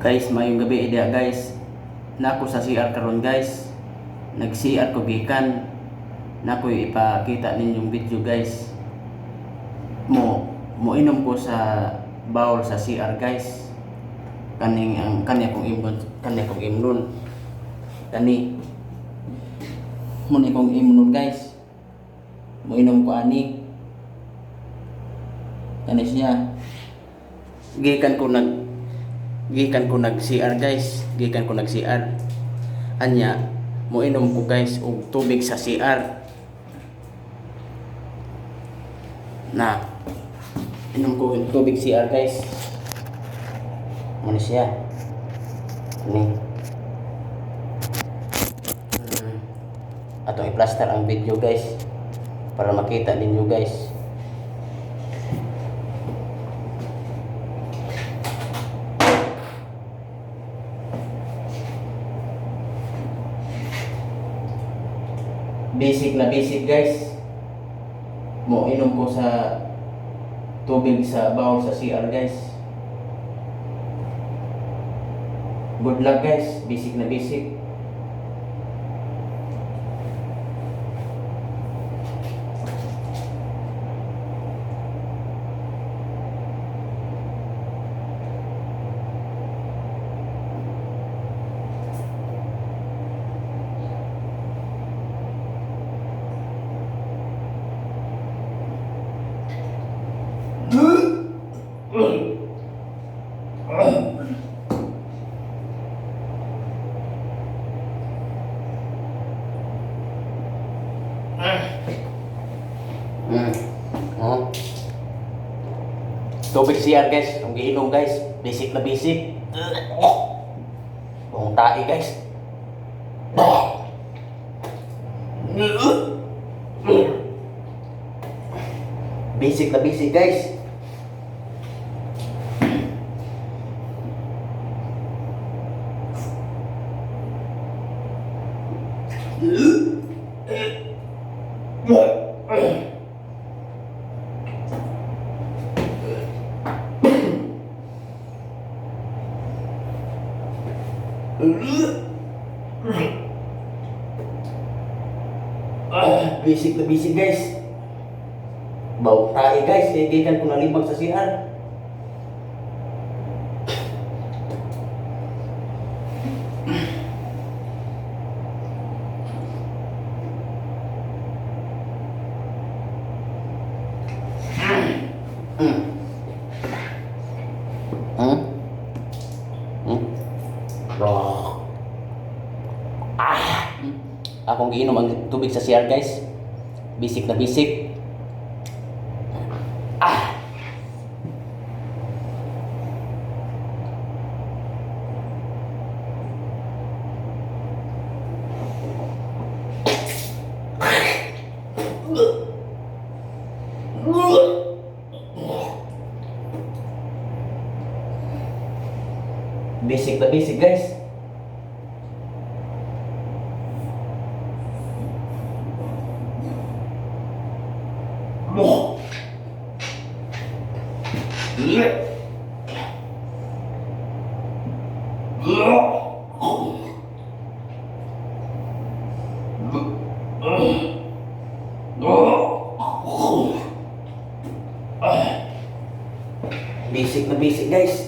Guys, maayong gabi diha, guys. Nako sa CR karon, guys. Nag CR ko gikan. Nako ipakita ninyong video, guys. Mo moinom ko sa bowl sa CR, guys. Kaning ang kanya kong imnon, kanya kong imnon. Kani mo ni kong imnon, guys. Moinom ko ani. Kani siya. Gikan ko nag CR, guys. Gikan ko nag CR. Anya, moinom ko, guys, og tubig sa CR. Na. Inom ko og tubig CR, guys. Mo ni siya. Ni. Atong i-plaster ang video, guys, para makita ninyo, guys. Basic na basic, guys. Mo inom ko sa tubig sa bowl sa CR, guys. Good luck, guys. Basic na basic. Oh. Tubig CR, guys. Ang giinom, guys. Basic na basic. Buong tae, guys. Basic na basic, guys. Ah, basic na basic, guys. Bawang tae, guys. Kaya gikan ko nalibag sa CR. Oh. Ah. Akong giinom ang tubig sa CR, guys. Basic na basic. Ah. Basic na basic, guys. Basic na basic, guys.